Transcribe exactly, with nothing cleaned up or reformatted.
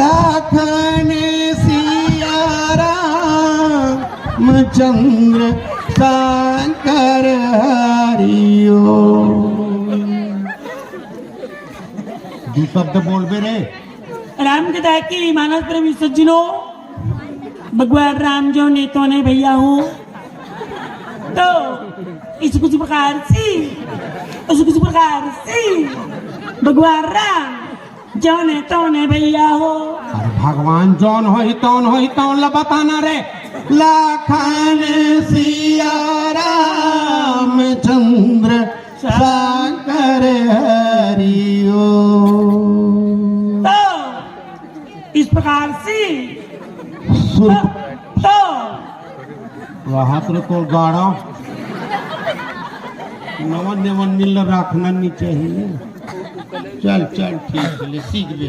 लखन सिया राम चंद्र शंकर हरि ओम। दू शब्द बोलबे रे। राम के दाकी मानस प्रेमी सज्जनों, भगवान राम जो ने तो ने भैया हो, तो इस कुछ प्रकार से, उस कुछ प्रकार से भगवान राम जो ने तो ने भैया हो। अरे भगवान जौन होही तौन होही तौन ला बताना रे। लखन सिया राम चंद्र शंकर हरि ओम। तो इस प्रकार से सुर तो वहां तो तोर गाड़ा नवन नवन मिल रखना नहीं चाहिए। चल चल ठीक है, ले सीख ले।